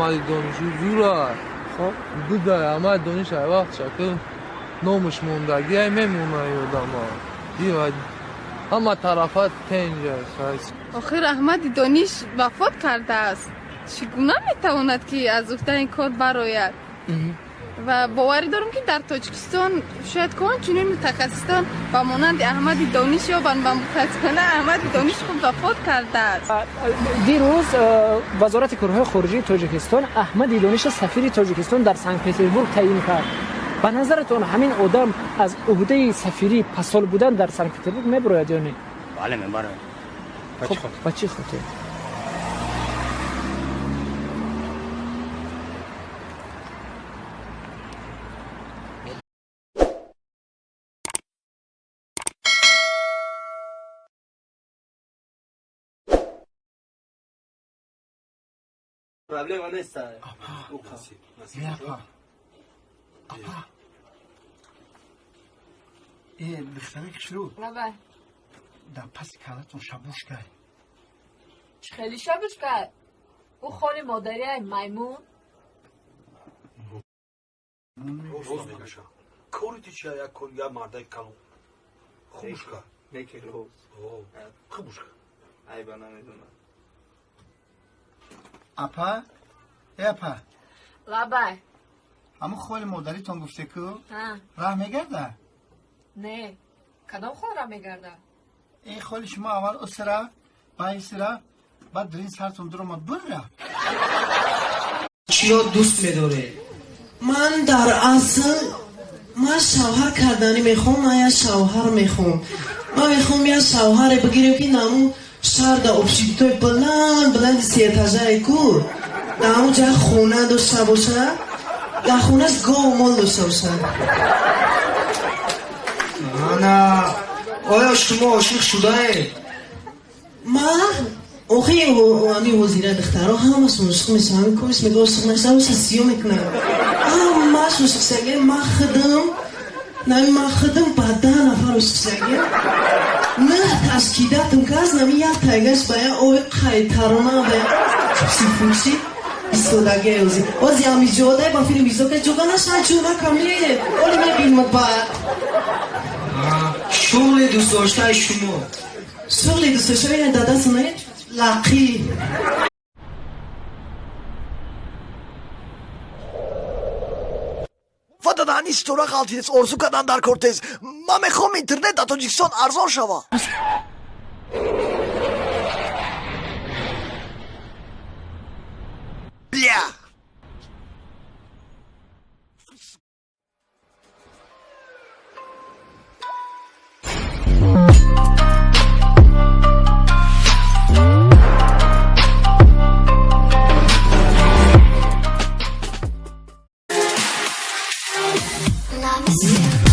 Аҳмади Дониш зура. Хоб. Будай Аҳмади Дониш ай вақт шакл номаш мондагиай, мемонай одама. Ҳама тарафа тенҷ аст. Охир Аҳмади Дониш вафот кардааст, чӣ гуна метавонад, ки аз уҳдаи ин кор барояд? Ва боварӣ дорам, ки дар Тоҷикистон шояд кон чунин мутахассисон ба монанди Аҳмади Дониш ёбанд, ва мутаассифона Аҳмади Дониш худ вафот кардааст. Дирӯз Вазорати корҳои хориҷии Тоҷикистон Аҳмади Дониша сафири Тоҷикистон дар Санкт Петербург таъин кард. Ба назаратон, ҳамин одам аз уҳдаи сафирӣ, посол будан дар Санкт Петербург мебарояд ё не? Бале, мебарояд. Хоб, ба чӣ хотир? Проблема нест. Апа, апа, э, духтари хушрӯ. Лабай. Дар паси калатон шабушкай. Чӣ хеле шабушкай? Ӯ холи модариай, маймун. Рост мегаша. Кори ти чия, як кор, як мардаи калон. Хубушка. Неки рост. Хубушка. Айба намедонам. Апа, э, апа. Лабай. Ҳамун холи модаритон гуфте ку, Ҳа. раҳ мегарда? Не, кадом хол ра мегарда? Ин холи шумо аввал усра, баъд исра, баъд дурин сартон дуромад, бур рафт. Чиё дӯст медоред? Ман дар асл ман шавҳар карданӣ мехоҳам. Ман як шавҳар мехоҳам. Ман мехоҳам як шавҳаре бигирем, ки намун шаҳр дар общежитои баланд баланди сеэтажае ку, дар ҳамун ҷа хона дошта боша, дар хонаш гову мол дошта боша. Ана, оё шумо ошиқ шудаед? Ман охи ами ҳозира духтаро ҳамашон ошиқ мешаванд. Кош мега ошиқ нашава, сиё мекунанд. Ҳамаш ошиқ шудагӣ. Ман худам нами, ман худам ба 10 нафар ошиқ шудагӣ. Нӯҳ ташкидатам кас нами, як тайгаш ба як ови қайтарма, ба як чипси-фучи истодаги. Ози ози ҳамиҷодай ба филм изока ҷога наша, ҷуна каме оли мебинмад баъд. Шуғли дӯстдоштаи шумо? Шуғли дӯстдоштаи дадасуна лақӣ. Ва дадаани ситора ғалтидес, орзу кардан дар кортез. Ман мехоҳам интернет дар Тоҷикистон арзон шава. Бля. Love is